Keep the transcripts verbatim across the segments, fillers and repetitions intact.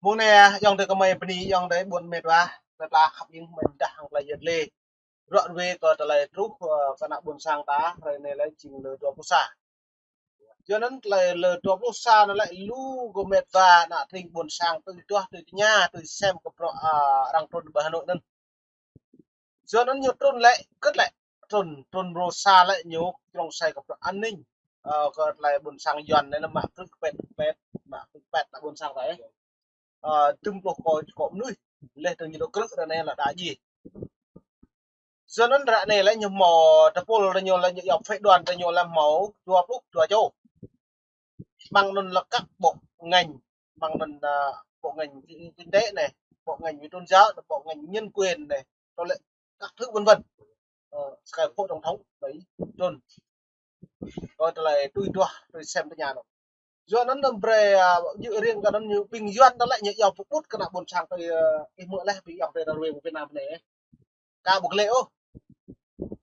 Mông anai, ayŏng adơi gơmơi bơni, ayŏng adơi ƀuôn met wa, tơdah khăp ing mơ̆n dah hăng tơlơi yet lĕ. Ră ruai kơ tơlơi truh, ơ, kơ ană ƀôn sang ta, hrơi anai lĕ jing lơ dua pluh sa. Yua anŭn tơlơi lơ dua pluh sa anŭn lĕ lu gơmơi met wa ană tring ƀôn sang tui duah, tui tơña, tui sem kơ bruă, ơ, arăng trŭn ƀơi Hà Nội anŭn. Yua anŭn ñu trŭn lĕ, kơ̆t lĕ, trŭn, trŭn mrô sa lĕ ñu, črông sai kơ bruă an ninh. Ơ, kơ tơlơi ƀôn sang Yuan anai lĕ mă krư̆ pet, pet, mă krư̆ pet ta ƀôn sang ta, ơ. Ơ, dŭm pluh kơ, kơ mơnuih, leh tơ ñu dŏ krư̆ ră anai lĕ đa ji. Yua anŭn ră anai lĕ ñu hmâo, tơpul ră ñu lĕ ñu iâu phái đoàn ră ñu lĕ hmâo dua pluh dua čô. Mơ̆ng anŭn lĕ các bộ ngành, mơ̆ng anŭn, ơ, bộ ngành kinh, kinh tế anai, bộ ngành về tôn giáo anai, bộ ngành nhân quyền anai, tơ lĕ các thứ vân vân. Ơ, sơkai phó tổng thống, đấy, trŭn. Kơ tơlơi tui duah, tui sem tơña anŭn. Yua anŭn anŭn brơi, ơ, yua riêng kơ anŭn ñu ƀing Yuan ta lĕ ñu iâu pơƀut kơ ană ƀôn sang tui, ơ, ih mơ̆ leh ƀing ayŏng adơi ta ruai Việt Nam anai. Ka ƀu glĕ ôh.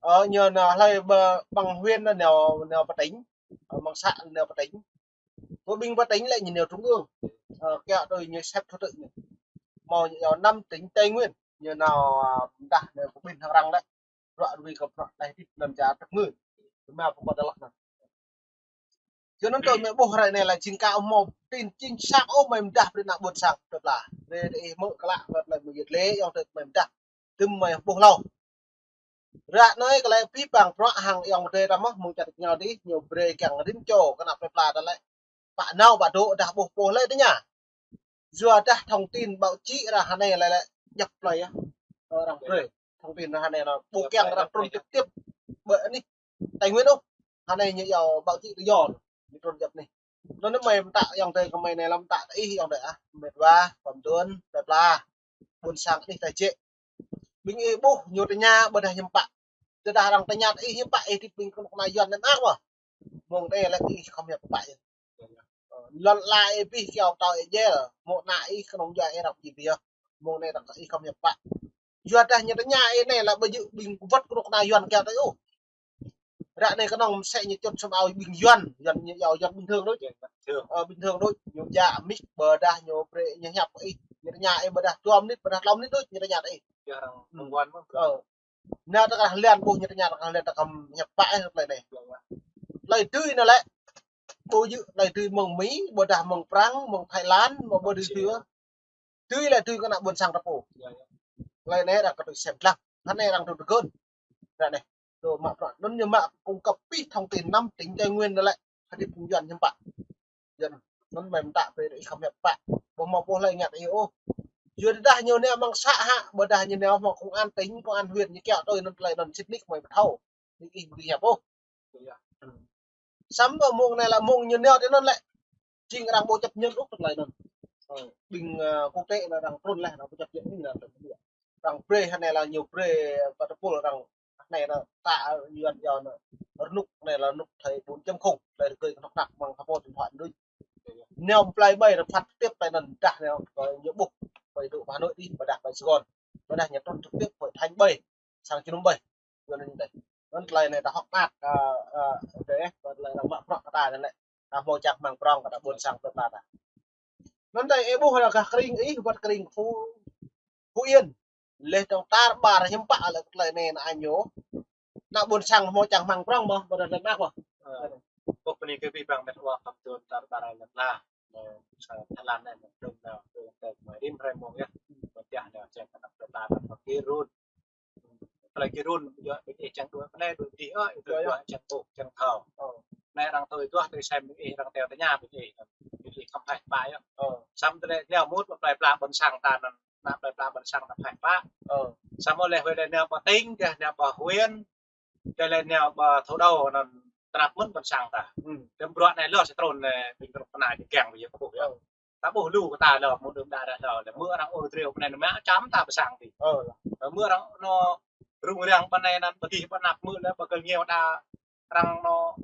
Ơ, ñu nao hlơi ƀơ-, ƀăng huyện anŭn nao, nao pơ tỉnh, ơ, ƀăng xã nao pơ tỉnh. Pơ ƀing pơ tỉnh lĕ ñu nao trung ương. Ơ, kiăng tui ñu xếp thứ tự ñu. Hmâo ñu iâu năm tỉnh Tây Nguyên. Ñu nao, ơ, dah ñu pơƀing hăng arăng lĕ. Ră ruai kơ bruă đaih tip lăm čar tơk ngư. Tơma pơkŏ tơlăk anŭn. Yua anŭn tơl mơi ƀuh hrơi anai lĕ jing ka hmâo tin chính xác ôh mơi mơdah brơi ană ƀôn sang plơi pla. Brơi ih mơ̆ klă kơ tơlơi mơi yet lĕ ayŏng adơi mơi mơdah. Tơm mơi ƀuh hlâo. Ră anai kơ lĕ pĭ păng bruă hăng ayŏng adơi ta mơ̆ mơ̆ng čar tơk ngư dih ñu brơi kiăng rĭm čô kơ ană plơi pla ta lĕ. Pă nao pă dŏ dah ƀuh pô lĕ tơña. Yua dah thông tin báo chí ră anai lĕ lĕ djŏp plơi yơh. Ơ, arăng brơi. Thông tin ră anai anŭn ƀu kiăng arăng trŭn trực tiếp ƀơi anih Tây Nguyên ôh. Ră anai ñu iâu báo chí tự do. Ñu trŭn djŏp anih. Anŭn anai mơi pơtă ayŏng adơi gơmơi anai lăm pơtă ih ayŏng adơi ah. Met wa, pơm tuan, plơi pla. Ƀôn sang anih ta jĕ. Ƀing ih ƀuh ñu tơña ƀôdah hiư̆m pă. Tơdah arăng tơña ih hiư̆m pă ih tip ƀing kơnuk kơna Yuan anŭn mơak mơ̆. Mông anai lĕ ih khŏm hiăp pă yơh. Ơ, lŏn ala ih pih kiao tao ih jel, mơ̆ ană ih kơnung jua ih rap ji pih yơh. Mông anai ră ih khŏm hiăp pă. Yua dah ñu tơña ih anai lĕ ƀu djơ̆ ƀing wơ̆t kơnuk kơna Yuan kiao tao ôh. Ră anai kơnơ̆ng mơsĕ ñu čŭt sum ao ƀing Yuan, Yuan ñu iâu Yuan bình thường đôč. Ơ, bình thường đôč. Ñu djă mic ƀôdah ñu brơi ñu hiăp ih. Ñu tơña ih ƀôdah dua mơnit, ƀôdah klâo mơnit đôč, ñu tơña ih. Ơ. Nao ta kah lĕ ƀuh ñu tơña ta kah lĕ ta khŏm hiăp pă ih tơlơi anai. Tơlơi tui anŭn lĕ. Ƀu djơ̆ tơlơi tui mơ̆ng Mi, ƀôdah mơ̆ng Prăng, mơ̆ng Thái Lan, mơ̆ng ƀôdah tui. Tui lĕ tui kơ ană ƀôn sang ta pô. Tơlơi anai arăng kơ tui sem lăng. Hơnai arăng tui tơgơn. Ră anai. Tơ mă bruă anŭn ñu mă cung cấp pih thông tin năm tỉnh Tây Nguyên anŭn lĕ. Hơdip phung Yuan hiư̆m pă. Yua anŭn mơi pơtă brơi ih khŏm hiăp pă. Ƀu hmâo pô hlơi ngă ih ôh. Yua dah ñu nao ƀăng xã hă, ƀôdah ñu nao hmâo công an tỉnh, công an huyện ñu kiao tui anŭn tơlơi anŭn sĭt nik mơi pơthâo. Nik ih ƀu dưi hiăp ôh. Samơ̆ mông anai lĕ mông ñu nao tui anŭn lĕ. Jing arăng ƀu chấp nhận ôh tơlơi anŭn. Ơ, ƀing, ơ, quốc tế anŭn arăng trŭn leh, arăng ƀu chấp nhận ôh anŭn. Arăng brơi hơnai lĕ ñu brơi pơ tơpul arăng Anai lĕ ta Yuan iâu anŭn. Rơnŭk anai lĕ rơnŭk thời bốn chấm không. Tơlơi rơgơi kơnuk kơna mơ̆ng hơpô điện thoại đôč. Nao plơi ƀai rơphăt tiếp tơlơi anŭn dah nao kơ ñu ƀuh. Ƀai dŏ Hà Nội dih, ƀôdah ƀai Sài Gòn. Ƀôdah ñu trŭn trực tiếp hội thánh ƀai. Sang jơnum ƀai. Yua anŭn dih. Anŭn tơlơi anai ta hŏk mơak, ơ, ơ, dih, tơlơi arăng mă bruă kơ ta anŭn lĕ. Ta hmâo čang rơmang prŏng kơ ta ƀôn sang plơi pla ta. Anŭn dih ih ƀuh lĕ gah kơring ih wơ̆t kơring Phú, Phú Yên. Leh dong tar ƀar hiư̆m pă lĕ tơlơi anai anŭn ñu. Ană ƀôn sang hmâo čang rơmang prŏng mơ̆, ƀôdah lĕ mơak mơ̆. Ơ, ƀuh bơni kơ abih bang met wa khăp tuan tar ƀar lĕ lah. Ơ, sa Thái Lan anai mơ̆ dong anai, dong anai mơ̆ rĭm hrơi mông yơh. Mơ̆ tiah anai čang kơ ană plơi pla ta mơ̆ kơ run. Tơlơi kơ run, yua ƀing ih čang đuaĭ, anai đuaĭ dih, ơ, ih đuaĭ čang ƀuh, čang thâo. Anai arăng tui duah, tui sem ƀing ih, arăng teo tơña ƀing ih. Ƀing ih khŏm phaih pă yơh. Samơ̆ tơlơi nao mŭt plơi pla ƀôn sang ta anŭn, ană plơi pla ƀôn sang ta phaih pă. Samơ̆ leh wơ̆t leh nao pơ tỉnh, kơ nao pơ huyện, kơ leh nao pơ thủ đô anŭn tơnap mơ̆n ƀôn sang ta. Tơm bruă anai lơ sĭt trŭn leh ƀing kơnuk kơna ñu kiăng ƀu djơ̆ pơƀuh yơh. Ta ƀuh lu kơ ta lơ mơ̆ đưm đă ră lơ, lĕ mơ̆ arăng ôh triu pơ anai anŭn mă čăm ta pơ sang dih. Mơ̆ arăng anŭn rŭng răng pơ anai anŭn pơdih pơ anăp mơ̆ lĕ pơ kơ ngiao đa arăng anŭn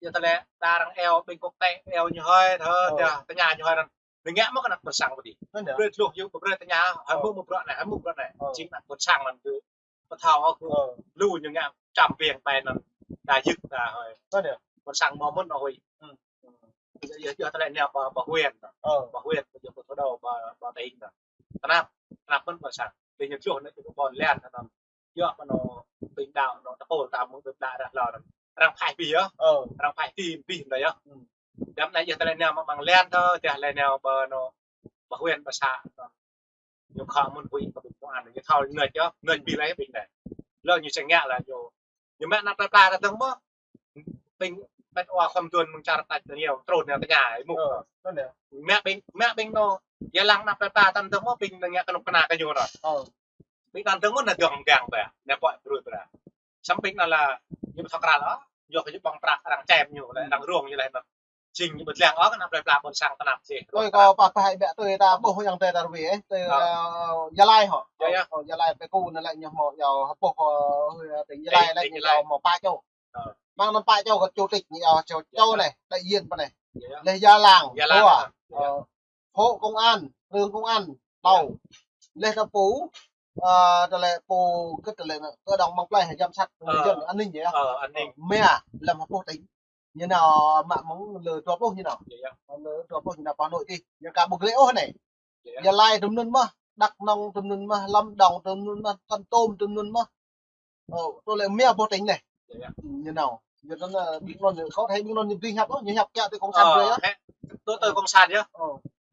yua tơlơi đa arăng iâu ƀing quốc tế iâu ñu hơi thơ, tơña ñu hơi anŭn. Ñu ngă mơ̆ kơ ană ƀôn sang pơdih. Brơi tơluh yua brơi tơña hơi mơ̆ mơ̆ bruă anai, hơi mơ̆ bruă anai. Jing ană ƀôn sang anŭn kơ pơthâo ôh kơ lu ñu ngă čăm ƀing ƀai anŭn đa yơk đa hơi. Ƀôn sang mơ̆ mơ̆n ôh hơi. Yua, yua, yua tơlơi nao ƀơi, ƀơi huyện. Ơ. Ƀơi huyện, ƀơi thủ đô, ƀơi, ƀơi tỉnh. Tơnap, tơnap mơ̆n ƀơi sang. Ƀing ñu tluh nao ƀơi ƀôn lan anŭn. Yua ƀơi anŭn ƀing đaŏ anŭn tơpul ta mơ̆ng ƀing đaŏ rah lŏ anŭn. Arăng phaih ƀing yơh. Ơ. Arăng phaih ƀing ƀing đaŏ yơh. Dăm anai yua tơlơi nao mơ̆ng ƀôn lan tơ, tơlơi nao ƀơi anŭn, ƀơi huyện ƀơi xã anŭn. Ñu khŏm mŭn huĭ kơ ƀing công an, ñu thâo ñu nơč yơh, nơč ƀing lĕ ƀing anai. Lơ ñu čang ngă lĕ ñu, ñu mă anăp plơi pla ta dơ̆ng mơ̆n. Ƀing ƀĕt wa khŏm tuan mơ̆ng čar tač tơ ñu, trŭn ñu tơña mŭk. Ơ, anŭn yơh. Mă ƀing, mă ƀing anŭn, yua lăng anăp plơi pla ta dơ̆ng mơ̆n, ƀing anŭn ngă kơnuk kơna kơ ñu anŭn. Ơ. Ƀing ta dơ̆ng mơ̆n anŭn dơ̆ng mơgang ƀă, anŭn pơai brơi ƀă. Samơ̆ ƀing anŭn lĕ, ñu ƀu thâo krăn ôh, yua kơ ñu ƀơ̆ng prăk arăng čem ñu lĕ, arăng rông ñu lĕ anŭn. Jing ñu ƀu lăng ôh, kơ anăp plơi pla ƀôn sang tơnap čih. Ơi, kâo pơhiăp ƀĕ tui ta ƀuh yang tơi ta rui, ơ, tơi, ơ, Gia Lai hŏ. Yơh, yơh. Ơ, Gia Lai pơ kơ anŭn lĕ ñu hmâo, yơh, hơpuh, ơ, tỉnh Gia Lai lĕ ñu hmâo pă čô. Ơ. Mơ̆ng anŭn pă čô kơ chủ tịch ñu, ơ, čô, čô anai, đại diện pơ anai. Yơh, yơh. Lĕ Gia Lai, Gia Lai, ơ. Ơ, hộ công an, trưởng công an, ƀâo. Lĕ ta pô, ơ, tơlơi pô, kơ tơlơi, kơ đồng bằng plơi, giám sát, ơ, dân, an ninh yơh. Ơ, an ninh. Ơ, mia, lăm hơpuh tỉnh. Ñu nao mă mơ̆ng lơ dua pluh ñu nao. Yơh, yơh. Lơ dua pluh ñu nao pơ Hà Nội tih. Ñu ka ƀu glĕ ôh anai. Yơh, yơh. Gia Lai tơm anŭn mơ̆n, Đắk Nông tơm anŭn mơ̆n, Lâm Đồng tơm anŭn mơ̆n, Kon Tum tơm anŭn mơ̆n. Ơ, tơlơi mia hơpuh tỉnh anai. Yơh, yơh. Ñu nao. Yua anŭn, ơ, ƀing anŭn ñu, kâo thâo ƀing anŭn ñu ƀing hăp ôh, ñu hăp kiăng tui cộng sản ơ, brơi yơh. Hĕ, tui, tui cộng sản yơh. Ơ.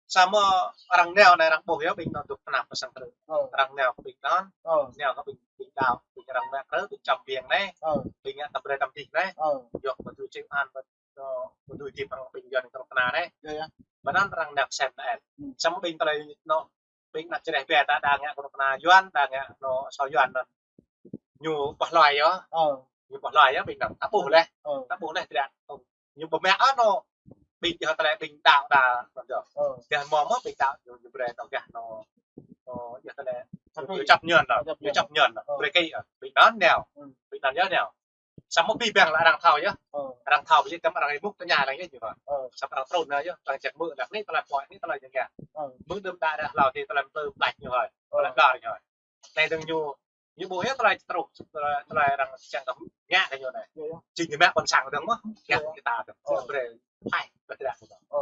Samơ̆ arăng nao anai arăng ƀuh yơh, ƀing anŭn dŏ tơnap pơ sang krư̆. Ơ. Arăng nao kơ ƀing anŭn, ơ, nao kơ ƀing, ƀing đaŏ, ƀing arăng mă krư̆, ƀing čăm biêng anai. Ơ. Ƀing ngă tăm brơi tăm dih anai. Ơ. Yua kơ ƀu dưi čim an, ƀu, ơ, ƀu dưi dih păng ƀing Yuan kơnuk kơna anai. Yơh, yơh. Ƀơi anŭn arăng nao sem ta en. Hmm. Samơ̆ ƀing tơlơi anŭn, ƀing ană čơreh ƀe ta đang ngă kơnuk kơna Yuan, đang ngă anŭn sô Yuan anŭn. Ñu ƀuh hloi yơh. Ơ. Ñu ƀuh hloi yơh ƀing anŭn. Ta ƀuh lĕ. Ơ. Ta ƀuh lĕ tơdang. Ñu ƀu mă ôh anŭn. Ƀing yơh tơlơi ƀing đaŏ ta anŭn yơh. Ơ. Tơdah hmâo mơ̆n ƀing đaŏ ñu, ñu brơi tơlơi anŭn. Ơ, yơh tơlơi. Chấp nhận. Ñu chấp nhận anŭn. Chấp nhận. Ñu chấp nhận anŭn. Ơ. Brơi kơ, ơ, ƀing anŭn nao. Ừ. Ƀing anŭn yơh nao. Samơ̆ abih bang lĕ arăng thâo yơh. Ơ. Arăng thâo ƀu djơ̆ tăm arăng ih mŭk tơña arăng yơh ñu. Ơ. Samơ̆ arăng trŭn nao yơh, arăng čang mơ̆ lăk anai tơlơi pơhiăp, anai tơlơi ñu ngă. Ơ. Mơ̆ng đưm đă rah lŏ anai tơlơi mơ̆ plăč ñu hơi. Ơ. Tơlơi ƀlŏr ñu hơi. Anai dơ̆ng ñu, ñu ƀu yơh tơlơi truh, tơlơi, tơlơi arăng čang kơ ngă kơ ñu anai. Yơh, yơh. Jing ñu mă ƀôn sang dơ̆ng mơ̆n, yơh, yơh, yơh, ñu ta dơ̆ng. Ơ. Brơi, hai, brơi tơlơi dơ̆ng. Ơ.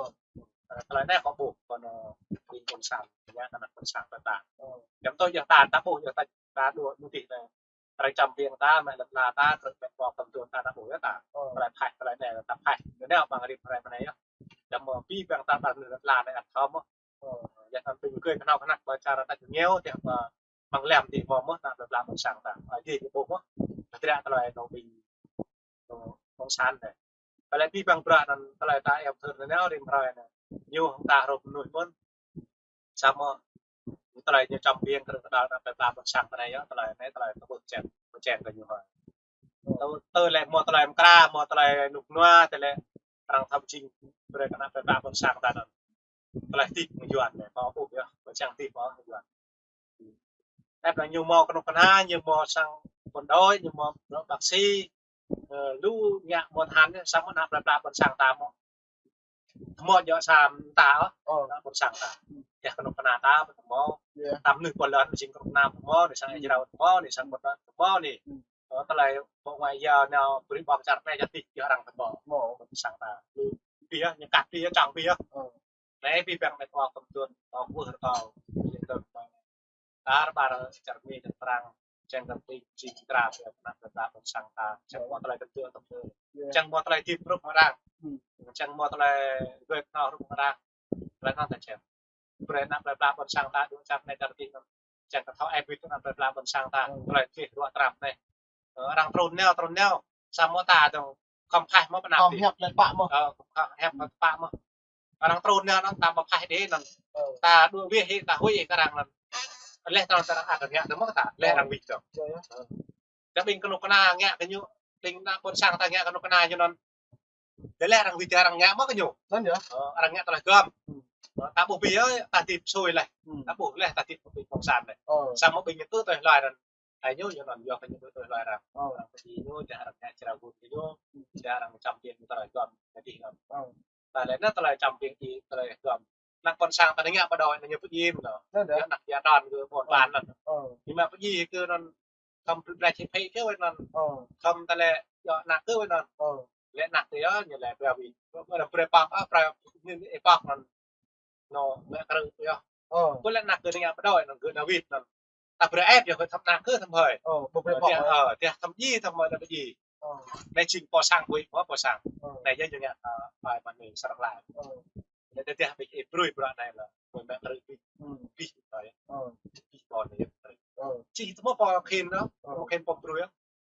Tơlơi anai kâo ƀuh, kơ anŭn, ƀing ƀôn sang, ngă kơ ană ƀôn sang ta. Ơ. Yua anŭn tui yơh ta, ta ƀuh yơh ta, ta dŏ anŭn tih anai. Arăng čăm biêng ta, mă lŏn ala ta, krư̆ ƀĕ ƀô̆ tơm tŭn ta, ta ƀuh yơh ta. Ơ. Tơlơi phaih, tơlơi anai, ta phaih. Yua anŭn ƀing rĭm hrơi anai yơh. Dăm mơ̆ abih bang ta ƀar anŭn lŏn ala anai ăt thâo mơ̆n. Ơ. Yua anŭn ƀing gơ̆ kơnuk kơna ƀơi čar ta ñu ngiao, tơdah ƀă mơ̆ng lăm tih hmâo mơ̆n, ta ƀlŏr ƀlŏr ƀôn sang ta. Ơ, dih ñu ƀuh mơ̆n. Tơdang tơlơi anŭn ƀing, anŭn cộng sản anai. Tơlơi abih bang bruă anŭn tơlơi ta iâu thơr anŭn nao rĭm hrơi anai. Ñu hăng ta hrup mơnuih mơ̆n. Samơ̆ tơlơi ñu čăm biêng kơ tơdang ană plơi pla ƀôn sang ta anai yơh, tơlơi anai tơlơi ta ƀuh čang, ƀuh čang kơ ñu hơi. Tơ, tơlơi hmâo tơlơi mơkra, hmâo tơlơi rơnŭk rơnua, tơlơi arăng thâo jing brơi kơ ană plơi pla ƀôn sang ta anŭn. Tơlơi hơdip mơ̆ng Yuan anai, kâo ƀuh yơh, ƀu čang hơdip ôh mơ̆ng Yuan. Tơdah ñu hmâo kơnuk kơna, ñu hmâo sang quân đội, ñu hmâo bác sĩ, ơ, lu ngă mơ̆n hăng, samơ̆ ană plơi pla ƀôn sang ta mơ̆n. Hmâo djơ̆ sa mơta ôh, ơ, ană ƀôn sang ta. Yua kơnuk kơna ta ƀu hmâo. Yơh. Tăm anŭn pô lŏn, jing kơnuk kơna ƀu hmâo, anai sang, hmm, Israel ƀu hmâo, anai sang, hmm, Bunong ƀu hmâo anai. Ơ, tơlơi Bộ Ngoại giao nao brơi ƀơ̆ng čar anai čar dih, yua arăng ƀu hmâo. Hmâo. Ƀôn sang ta. Ƀiă, ñu kăt ƀiă, čang ƀiă. Ơ. Anai abih bang met wa kơmduôn, ơ, wơ̆t rơkâo, lĕ tơm, tar ƀar čar Mi, čar Prang, čang kơ ƀing jing tra, ƀiă ană plơi pla ƀôn sang ta, čang hmâo tơlơi kơmduôn, kơmduôn. Yơh. Čang hmâo tơlơi hơdip hrup mơ̆ng arăng. Hmm. Čang hmâo tơlơi gơi kơnâo hrup mơ̆ng arăng. Tơlơi anŭn ta čang. Brơi ană plơi pla ƀôn sang ta dŏ čar anai čar dih anŭn. Čang kơ thâo ĕp wĭt ană plơi pla ƀôn sang ta, hmm, tơlơi dih ruă trap anai. Ơ, arăng trŭn nao, trŭn nao. Samơ̆ ta dơ̆ng khŏm phaih mơ̆ pơnap. Khŏm hiăp lĕ pă mơ̆. Ơ, khŏm hiăp lĕ pă mơ̆. Arăng trŭn nao anŭn ta ƀu phaih đĭ anŭn. Ơ. Ta dŏ wih hĭ, ta huĭ hĭ kơ arăng anŭn. Lĕ ta anŭn ta arăng ngă tơ mơ̆ ta, lĕ, ơ, arăng wĭt tơ. Yơh, yơh. Ơ. Tơdah ƀing kơnuk kơna ngă kơ ñu, ƀing ană ƀôn sang ta ngă kơnuk kơna ñu anŭn. Tơlơi arăng wĭt tơlơi arăng ngă mơ̆ kơ ñu. Anŭn yơh. Ơ, arăng ngă tơlơi gơ̆m. Hmm. Ơ, ta ƀuh ƀiă, ta hơdip sui lĕ. Hmm. Ta ƀuh lĕ, ta hơdip kơ ƀing cộng sản lĕ. Ơ. Samơ̆ ƀing ñu tŭ tui hloi arăng. Ai ñu, ñu anŭn yua kơ ñu tŭ tui hloi arăng. Ơ. Arăng pơjing ñu, dah arăng ngă črao gŭn kơ ñu. Hmm. Dah arăng čăm biêng tơlơi gơ̆m, kơ dih anŭn. Ơ. Tơlơi anŭn tơlơi čăm biêng kơ tơlơi gơ̆m. Ană ƀôn sang ta anai ngă ƀu đôč, anŭn ñu pơjing anŭn. Anŭn yơh. Yua ană Việt Nam kơ ƀôn ƀan anŭn. Ơ. Ñu mă pơjing kơ anŭn. Khŏm brơi čih phê kơ wơ̆t anŭn. Ơ. Khŏm tơlơi, yua ană kơ wơ̆t anŭn. Ơ. Lĕ anăk tơ yơh, ñu lĕ brơi wĭt. Brơi, brơi pap, ah, brơi, ñu, ñu, ih pap anŭn. Anŭn, mă krư̆ yơh. Ơ. Kơ lĕ anăk kơ ñu ngă pơdơi, anŭn kơ Dawid anŭn. Ta brơi ĕp yơh, kơ thâo anăk kơ thâo hơi. Ơ, ƀu brơi pap, ơ. Ơ, tơdah thâo djai, thâo mơ̆ ta ƀu djai. Ơ. Anai jing pô sang ƀu, pô sang. Ơ. Anai yơh ñu ngă, ơ, ƀai mă anai srăng laĭ. Ơ. Anai tơdah ƀing ih brơi bruă anai lĕ, ƀu mă krư̆ ƀing. Ơ. Ƀing anai. Ơ. Ƀing pô anai. Ơ. Či tơma pô khĭn anŭn, ơ, pô khĭn pô brơi.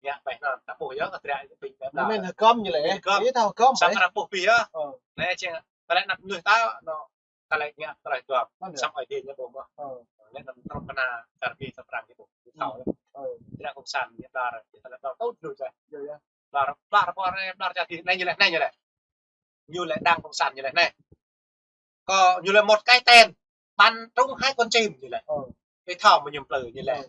Ngă ƀai anŭn, ta ƀuh yơh, kơ dră ƀing ƀai. Ñu mĭn hơgŏm ñu lĕ. Hơgŏm. Ih thâo hơgŏm, samơ̆ arăng ƀuh ƀing yơh. Ơ. Anai jing, ta lĕ anăp mơnuih ta, anŭn, ta lĕ ngă, ta lĕ hơgŏm. Anŭn yơh. Samơ̆ Ơi Adai ñu ƀuh mơ̆n. Ơ. Lĕ anŭn trŏk kơ ană čar Mi ta prang ñu ƀuh. Ơ. Thâo yơh. Ơ. Dră cộng sản ñu đar, ta lĕ đar tŭ dlu čah. Yơh, yơh. Đar, đar pô anai, đar čah ti, anai ñu lĕ, anai ñu lĕ. Ñu lĕ đảng cộng sản ñu lĕ anai. Kơ ñu lĕ một cái tên bắn trúng hai con chim ñu lĕ. Ơ. Ih thâo mơ̆ ñu plư ñu lĕ. Ơ.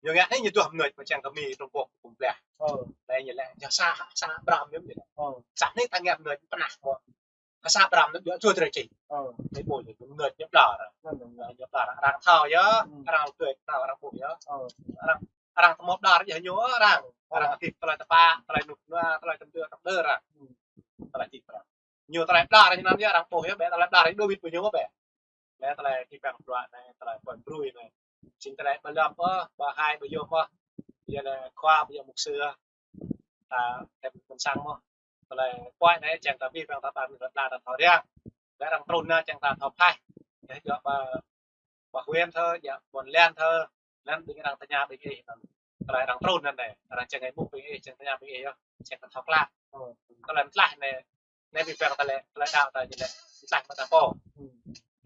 Ñu ngă anai ñu duah mơnuih pơčang kơ Mi Trung Quốc pơm pleh. Ơ. Anai ñu lĕ, yơh sa, sa Abraham ñu lĕ. Ơ. Sa anai ta ngă mơnuih pơnah mơ̆. Kơ sa Abraham ñu yua čuh drơi či. Ơ. Anai ƀuh ñu mơnuih ñu ƀlŏr. Anŭn, anŭn. Ñu ƀlŏr arăng thâo yơh, ơ, arăng tui thâo arăng ƀuh yơh. Ơ. Arăng, arăng tơma ƀlŏr yơh ñu arăng. Ơ. Arăng hơdip tơlơi tơpă, tơlơi rơnŭk rơnua, tơlơi tơm dơ̆ tơm dơ̆ arăng. Ơ. Tơlơi hơdip arăng. Ñu tơlơi ƀlŏr ñu anŭn yơh arăng ƀuh yơh, ƀĕ tơlơi ƀlŏr ñu đôč wĭt ƀu ñu ƀĕ. Anai tơlơi kơ ƀing bruă anai, tơlơi pơ̆n brơi anai. Jing tơlơi ƀu lăm ôh, ƀu hai ƀu yôm ôh. Yua anai khua ƀu yôm mục sư ôh. Ta tĕm ƀôn sang mơ̆n. Tơlơi pơhiăp anai čang ta ƀing ta ƀăn rơ̆t la ta thâo răng. Lĕ arăng trŭn anai čang ta thâo phaih. Yua ƀu, ƀu huyện thơ, yua ƀôn lan thơ. Anŭn ƀing arăng tơña ƀing ih. Tơlơi arăng trŭn anŭn anai, arăng čang ih ƀuh ƀing ih, čang tơña ƀing ih yơh, čang ta thâo klă. Ơ. Tơlơi mơtlaih anai, anai ƀing ta lĕ, tơlơi đaŏ ta ñu lĕ, mơtlaih mơ̆ ta pô. Ơ.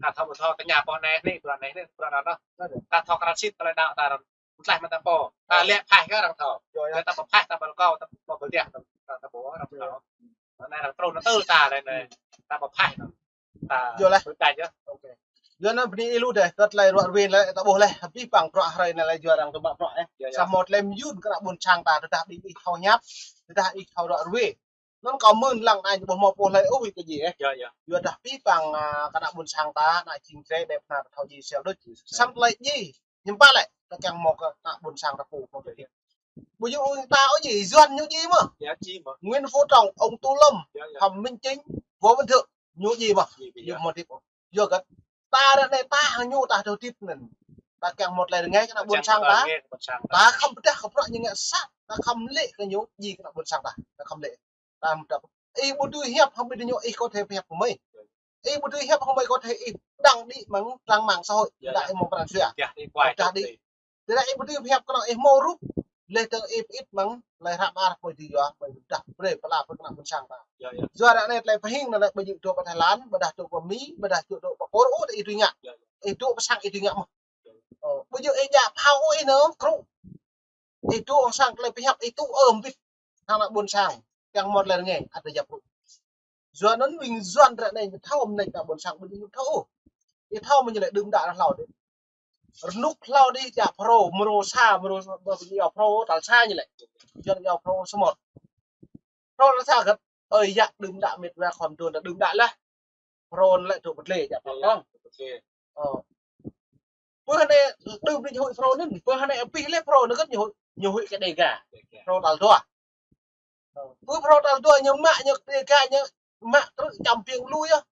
Ta thâo ƀu thâo tơña pô anai, anai, bruă anai, anai, bruă anŭn. Ơ. Ta thâo krăn sĭt tơlơi đaŏ ta arăng, mơtlaih mơ̆ ta pô. Ta lĕ phaih kơ arăng thâo. Yơh, yơh. Tơdah ta ƀu phaih, ta ƀu rơkâo, ta ƀu pơđiah, ta, ta, ta ƀu, arăng thâo. Anai arăng trŭn anŭn tơl ta lĕ anai. Ơ. Ta ƀu phaih anŭn. Ta yơh lĕ. Ƀu đač yơh. Ôkê. Yua anŭn bơni ih lu dêh, kơ tơlơi ruă ruê lĕ, ta ƀuh lĕ, abih bang bruă hrơi anai lĕ yua arăng tơma bruă, ơ. Yơh, yơh. Samơ̆ tơlơi mơyŭn kơ ană ƀôn sang ta, tơdah ƀing ih thâo hiăp, tơdah ih thâo ruă ruê. Anŭn kâo mưn lăng anai ñu ƀuh mơ̆ pô hlơi ôh ih kơ djai, ơ. Yơh, yơh. Yua dah abih bang, a, kơ ană ƀôn sang ta, ană jing drơi đĕp ană ta thâo djai sel đôč. Samơ̆ tơlơi djai, ñu ƀă lĕ, ta kiăng mơ̆ kơ ană ƀôn sang ta pô, pô djai. Ƀu djơ̆ ôh ta ôh djai, Yuan ñu djai mơ̆n. Yơh, djai mơ̆n. Nguyễn Phú Trọng, ông Tô Lâm, yơh, yơh, Phạm Minh Chính, Võ Văn Thưởng, ñu djai mơ̆n. Djai, djai, yơh. Ñu mơ̆ hơdip ôh. Yua kơ ta ră anai ta hăng ñu ta thâo hơdip anŭn. Ta kiăng mơ̆ tơlơi rơngai kơ ană ƀôn sang ta. Rơngai kơ ƀôn sang ta. Ta khŏm pơdah kơ bruă ñu ngă sat, ta khŏm lĕ kơ ñu djai kơ ană ƀôn sang ta. Ta khŏm lĕ. Ta mơ̆ ta. Ih ƀu dưi hiăp hăng ƀing ñu, ih có thể hiăp hăng mơi. Ih ƀu dưi hiăp hăng mơi, có thể ih đăng đĭ mơ̆ng trang mạng xã hội. Yơh, đăng yơh. Ih mơ̆ pran jua. Yơh, ih quay đăng đĭ. Tơdah ih ƀu dưi hiăp kơ anŭn ih mơ̆ rup. Lĕ tơ̆ng ih pơit mơ̆ng, lĕ hră ƀar ƀơi ti yua, ƀơi dah brơi pơala brơi kơ ană ƀôn sang ta. Yơh, yơh. Yua ră anai tơlơi pơhing anŭn lĕ ƀu djơ̆ dŏ pơ Thái Lan, ƀu dah dŏ pơ Mi, ƀu dah dŏ, dŏ pơ Kur ôh, ih dưi ngă. Yơh, yơh. Ih dŏ pơ sang ih dưi ngă mơ̆n. Yơh, yơh. Ơ, ƀu djơ̆ ih djă phao ôh ih nao krŭ. Ih dŏ hăng sang tơlơi pơhiăp ih tŭ ơm bit. Hăng ană ƀôn sang, kiăng mơ̆ tơlơi rơngai, ăt djă prŭ. Yua anŭn ƀing Yuan ră anai ñu thâo mơneč ană ƀôn sang ƀu djơ̆ ñu thâo ôh. Ih thâo mơ̆ ñu lĕ đưm đă hlâo đĭ. Rơnŭk hlâo đĭ djă Phrô, mrô sa, mrô sa, ƀu djơ̆ Phrô, tal sa ñu lĕ. Yuan djă Phrô samơ̆. Phrô tal sa gơ̆t, ơi yă đưm đă mĕt wa khŏm dŏ đưm đă laih. Phrô anŭn lĕ dŏ pơtlê djă Phrô. Yơh, yơh, pơtlê. Ơ. Pơ anai đưm đĭ ñu huĭ Phrô anŭn, pơ anai abih lĕ Phrô anŭn gơ̆t ñu huĭ, ñu huĭ kơ Đêga. Đêga. Phrô tal dua. Ơ. Pơ Phrô tal dua ñu mă ñu Đêga ñu mă krư̆ čăm piêng lu yơh.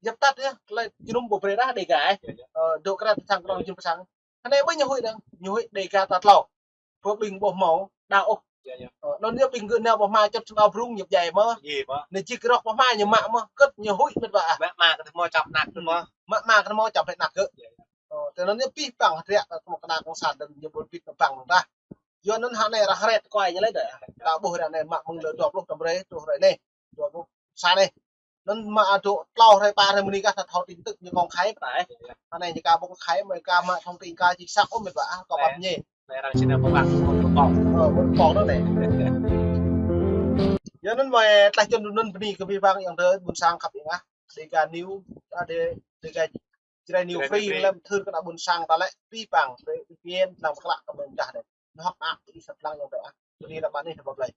Djăp tăt yơh, tơlơi jơnum ƀu brơi dah Đêga, ơ. Yơh, yơh. Ơ, dŏ krăn pơ sang kơnong jing pơ sang. Anai ƀu ñu huĭ dơ̆ng, ñu huĭ Đêga tal klâo. Pơ ƀing ƀu hmâo đaŏ ôh. Yơh, yơh. Ơ, anŭn yơh ƀing gơ̆ nao ƀu hmâo čăt čơnao brŭng ñu djai mơ̆n. Djai mơ̆n. Anai čih kơ rŏk ƀu hmâo ñu mă mơ̆n, kơ̆t ñu huĭ mĕt wa ah. Mă mă kơ tơhmâo čăm anăk gơ̆ mơ̆n. Mă mă kơ tơhmâo čăm anăk gơ̆. Yơh, yơh. Ơ, tơ anŭn yơh abih bang hơdră kơ tơhmâo kơ ană cộng sản dơ̆ng ñu ƀu bit kơ bang ta. Yua anŭn hă anai ră hrĕt kơ ai ñu lĕ dêh. Ta ƀuh ră anai mă mơ̆ng lơ dua pluh tơm hrơi, truh hrơi anai. Dua pluh sa anai. Anŭn mă dŏ klâo hrơi pă hrơi mơ̆ng anai kah ta thâo tin tức ñu kông khai pơtă. Anai ñu ka ƀu khai, mơi ka mă thông tin ka chính xác ôh mĕt wa ah, kơ ƀăp ñe. Anai arăng sĭt nao pơwang ƀôn pong. Ơ, ƀôn pong anŭn anai. Yua anŭn mơi tlaih čun anŭn bơni kơ abih bang ayŏng adơi ƀôn sang khăp ƀing ah. Đêga News, a, Đê, Đêga Jrai News Free, lăm thưr kơ ană ƀôn sang ta lĕ abih bang, brơi ih pơmĭn lăm pơklă kơ ƀing dah dêh. Ñu hŏk ak ih sat lăng ayŏng adơi ah. Bơni lăm anai ta ƀuh lơi.